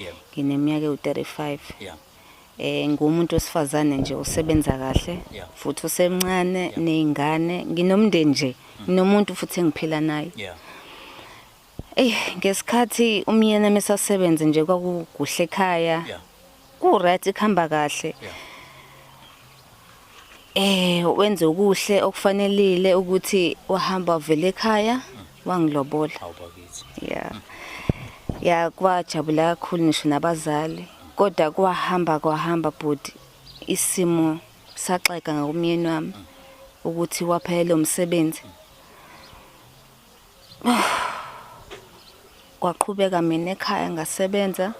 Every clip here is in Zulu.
Yebo. Ngineminyaka ewu-35. Yeah. Ngumuntu wesifazane nje osebenza kahle Yeah. futhi usemncane Yeah. nezingane, nginomndeni nje, nginomuntu futhi engiphila naye. Yeah. Ey, ngesikhathi umyeni wami esasebenza nje kwakukuhle ekhaya. Yeah. Ku right, kuhamba kahle. Yeah. Wenze okuhle okufanelile ukuthi wahamba wavela ekhaya wangilobola. Hawu bakithi. Yeah. Ya, kwajabula kakhulu ngisho nabazali. Kodwa kwahamba kwahamba bhuti, isimo saxega ngakumyeni wami ukuthi waphela umsebenzi. Kwaqhubeka mina ekhaya ngasebenza.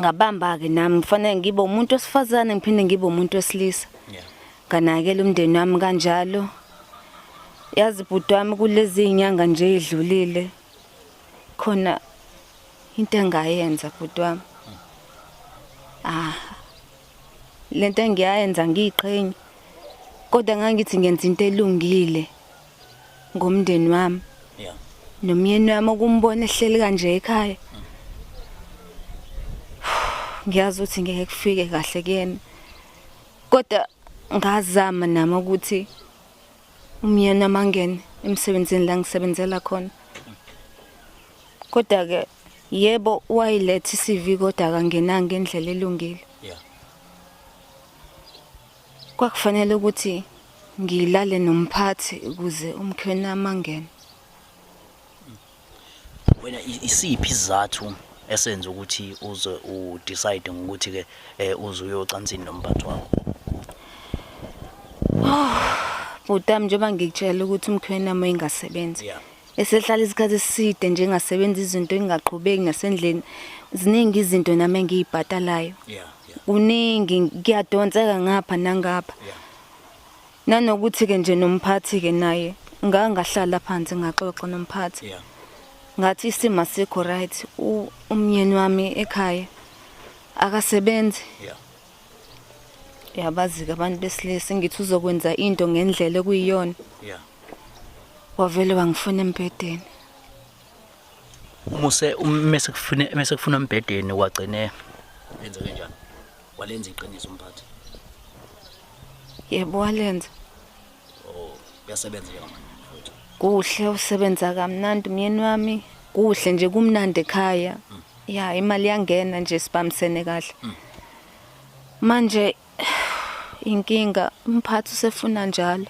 Ngabamba ke nami kufanele ngibe umuntu wesifazane ngiphinde ngibe umuntu wesilisa. Yeah. Nganakela umndeni wami kanjalo. Yazi bhuti wami, kulezi inyanga nje edlulile khona into engayenza bhuti wami. Ah. Lento engiyayenza ngiyiqhenye. Kodwa ngangithi ngenza into elungile ngomndeni wami. Yeah. Nomyeni wami ukumbona ehleli kanje ekhaya. Ngiyazi ukuthi ngeke kufike kahle kuyena. Kodwa ngazama nami ukuthi umyeni wami angene emsebenzini la ngisebenzela khona. Kodwa ke yebo wayiletha iCV, kodwa akangenanga ngendlela elungile. Yeah. Kwakufanele ukuthi ngilale nomphathi ukuze umkhwena wami angene. Wena isiphi isizathu esenza ukuthi uze udecide ngokuthi ke uze uyocansini nomphathi wakho? Bhuti wami, njengoba ngikutshela ukuthi umkhwena wami engasebenzi. Yeah. Esehlala isikhathi eside nje engasebenzi, izinto ingaqhubeki nasendlini. Ziningi izinto nami engiyibhatalayo. Yeah. Yeah. Kuningi kuyadonseka ngapha nangapha. Yeah. Nanokuthi ke nje nomphathi ke naye ngangahlala phansi ngaxoxa nomphathi. Yeah. Ngathi isimo asikho right, umyeni wami ekhaya akasebenzi. Yeah. Yabazi ke abantu besilisa, ngithi uzokwenza into ngendlela ekuyiyona. Yeah. Wavele wangifuna embhedeni. Umuse mase kufune mase kufuna embhedeni wagcine yenze kanjani? Walenza iqiniso umphathi? Yebo, walenza. Oh, uyasebenza njengamanje mfowethu? Kuhle, usebenza kamnandi umyeni wami. Kuhle nje, kumnandi ekhaya. Ya, imali yangena nje, sibambisene kahle. Manje inkinga umphathi usefuna njalo.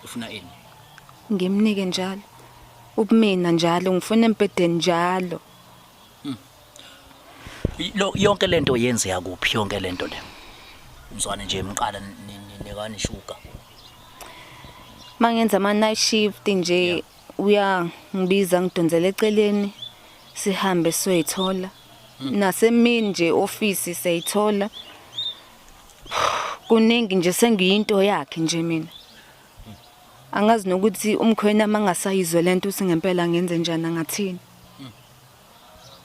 Ufuna ini? Ngimnike njalo. Ubumina njalo, ngifuna embhedeni njalo. Lo yonke lento yenzeka kuphi yonke lento le? Mzwane nje mqala nikani shuga. Mangenza ama night shift nje uyangibiza ngidonsele eceleni sihambe siyoyithola. Nasemini nje office siyayithola. Kuningi nje, sengiyinto yakhe nje mina. Angazi nokuthi umkhwena mangasayizwe lento uthi ngempela ngenze njani, angathini.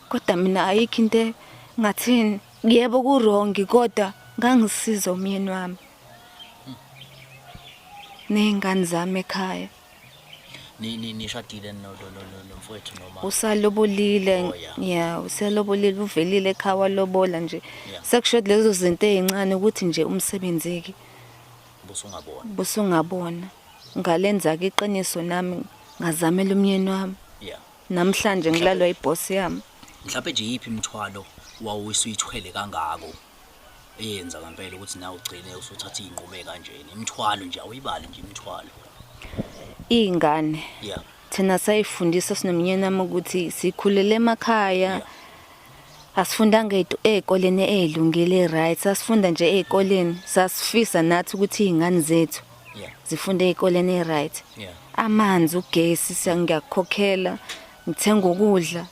Kodwa mina ayikho into ngathini. Yebo ku wrong, kodwa ngangisiza umyeni wami. Nezingane zami ekhaya. Ni ni nishadile no no no no nomfowethu noma? Usalobolile. Oh, yeah. Yeah, usalobolile, uvelile ekhaya walobola nje. Yeah. Sekusho lezo zinto ezincane ukuthi nje umsebenzi ke busungabona. Busungabona. Ngalenza ke iqiniso nami, ngazamela umyeni wami. Yeah. Namhlanje ngilalwa iboss yami. Mhlawumbe nje yiphi imithwalo wawusuyithwele kangako eyenza ngempela ukuthi nawe ugcine usuthatha izinqumo ekanjeni? Imithwalo nje, awuyibali nje imithwalo. Izingane. Yeah. Thina sayifundisa sinomyeni wami ukuthi sikhulele emakhaya. Yeah. Asifundanga ey'koleni ey'lungile, right? Sasifunda nje ey'koleni, sasifisa nathi ukuthi iy'ngane zethu zifunde ey'koleni e-right. Yeah. Amanzi, ugesi ngiyakukhokhela, ngithenga ukudla,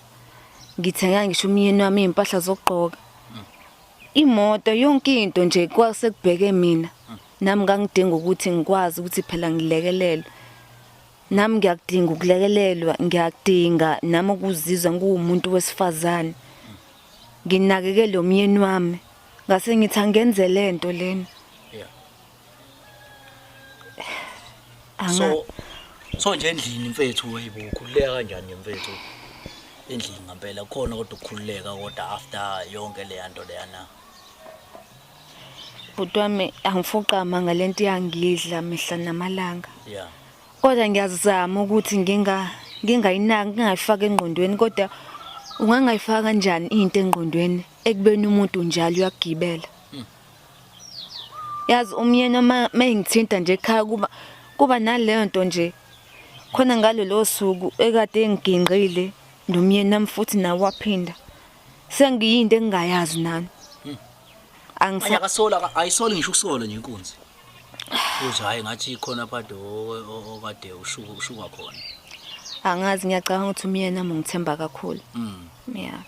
ngithenga ngisho umyeni wami iy'mpahla zokugqoka. Imoto, yonke into nje kwase kubheke mina. Nami ngangidinga ukuthi ngikwazi ukuthi phela ngilekelelwe. Nami ngiyakudinga ukulekelelwa, ngiyakudinga nami ukuzizwa ngiwumuntu wesifazane. Nginakekele umyeni wami. Ngase ngithi angenze lento lena. Yeah. Anga So nje endlini mfethu, hayibo, ukhululeka kanjani nje mfethu? Endlini ngempela khona kodwa ukukhululeka kodwa after yonke le nto leyana. Bhuti wami angifuqama ngalento yangidla mihla namalanga. Yeah. Kodwa ngiyazama ukuthi ngingayinaki ngingayifaki engqondweni kodwa ungangayifaka kanjani into engqondweni ekubeni umuntu njalo uyagibela. Yazi umyeni uma mengithinta nje ekhaya kuba naleyo nto nje khona ngalolo suku ekade engigingqile nomyeni nami futhi nawe waphinda. Sengiyinto engingayazi nami. Angisa Akasola ayisoli ngisho ukusola nje inkunzi. Uthi hayi ngathi khona phade okade ushuka khona. Angazi ngiyacabanga ukuthi umyeni nami ungithemba kakhulu. Yeah.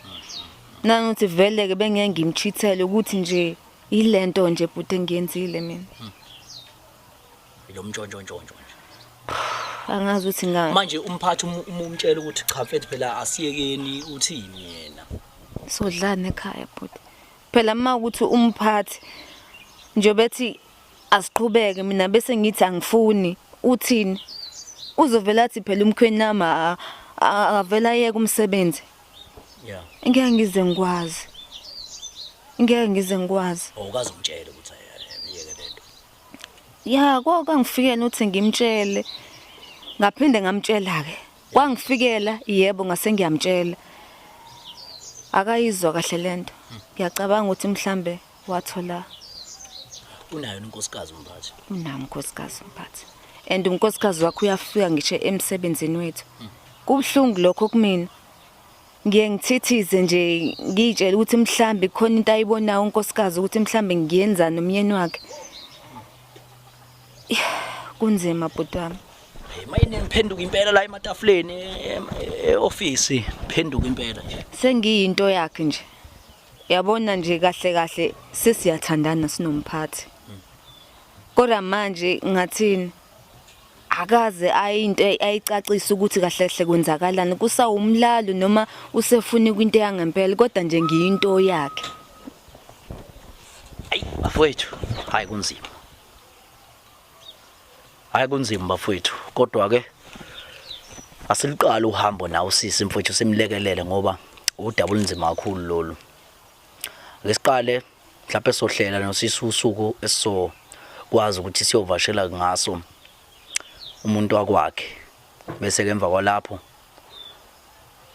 Nanokuthi vele ke bengeke ngimchithele ukuthi nje ilento nje bhuti engiyenzile mina. Lo mntshontsho ntshontsho nje. Angazi ukuthi nga Manje umphathi umtshela ukuthi cha mfethu phela asiyekeni uthini yena. Sodlana ekhaya bhuti. Phela uma ukuthi umphathi nje bethi asiqhubeke mina bese ngithi angifuni uthini? Uzovela athi phela umkhweni nami avela ayeke umsebenzi. Yeah. Ngeke ngize ngikwazi. Ngeke ngize ngikwazi. Awukaze umtshele ukuthi ayeke lento. Ya, kwangifikela ukuthi ngimtshele. Ngaphinde ngamtshela ke. Kwangifikela yebo ngase ngiyamtshela. Akayizwa kahle lento. Ngiyacabanga ukuthi mhlambe wathola unayo unkosikazi umphathi. Unayo unkosikazi umphathi. And unkosikazi wakhe uyafika ngisho emsebenzini wethu. Kubuhlungu lokho kumina. Ngiye ngithithize nje ngiyitshela ukuthi mhlambe khona into ayibonayo unkosikazi ukuthi mhlambe ngiyenzani nomyeni wakhe. Kunzima bhuti wami. Hey mayini ngiphenduka impela la ematafuleni e-office, phenduka impela nje. Sengiyinto yakhe nje. Yabona nje kahle kahle sesiyathandana sinomphathi. Kodwa manje ngathini? Akaze ayinto ayicacisa ukuthi kahle kahle kwenzakalani kusawumlalo noma usefuna kwinto yangempela kodwa nje ngiyinto yakhe. Ayi bafowethu, hayi kunzima. Hayi kunzima bafowethu, kodwa ke asiliqala uhambo nawe sisi mfowethu simlekelele ngoba udaba olunzima kakhulu lolu. Ake siqale mhlawumbe sohlela nosisi usuku esizokwazi ukuthi siyovashela ngaso umuntu wakwakhe bese ke emva kwalapho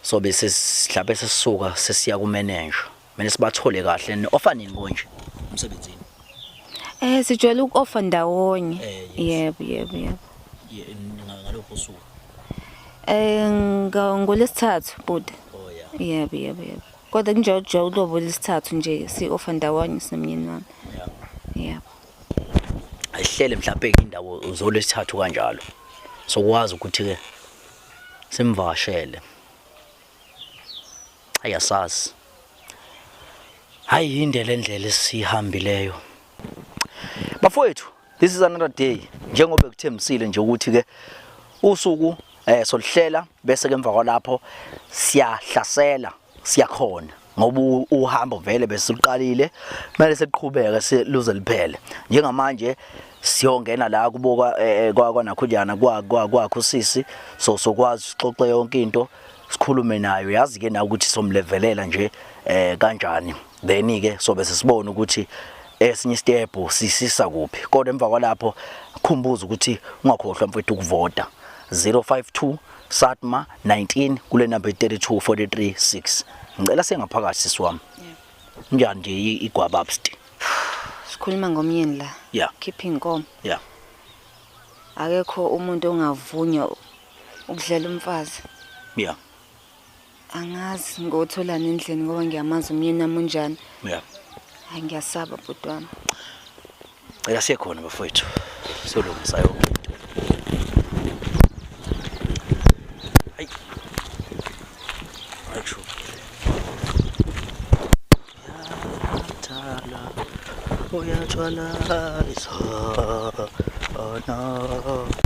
sobe mhlawumbe sesisuka sesiya ku-manager. Kumele sibathole kahle ni offer nini konje emsebenzini? Sijwayele uku-offer ndawonye. Yes. Yebo yebo yebo. Ngalokho usuku. Ngolesithathu bhuti. Oh yeah. Yebo yebo yebo. Kodwa kunjalo ulobo lesithathu nje si-offer ndawonye sinomyeni wami. Yeah. Yebo. Ayihlele mhlawumbe indawo zolesithathu kanjalo. Sokwazi ukuthi ke simvakashele. Ayasazi. Hayi yinde lendlela esihambileyo. Bafowethu, this is another day. Njengoba kuthembisile nje ukuthi ke usuku solihlela bese ke emva kwalapho siyahlasela, siyakhona ngoba uhambo vele besiqalile kumele siqhubeke siluze liphele. Njengamanje siyongena la kubo kwanakhujana kwakho sisi so sokwazi sixoxe yonke into sikhulume nayo yazi ke na ukuthi somlevelela nje kanjani then ke sobe sesibona ukuthi esinye step sisisa kuphi kodwa emva kwalapho khumbuza ukuthi ungakhohlwa mfethu ukuvota 052 Satma 19 kule number 32436 ngicela sengaphakathi sisi wami. Njani nje igwababsti? Sikhuluma ngomyeni la. Yeah. Khipha inkomo. Yeah. Akekho umuntu ongavunywa ukudlela umfazi. Yeah. Angazi ngotholana endlini ngoba ngiyamazi umyeni wami unjani. Yeah. Hayi ngiyasaba bhuti wami. Cela siye khona bafowethu. Siyolungisa yonke into. Hayi. Achu. Uyathwala, uyathwala. Oh no.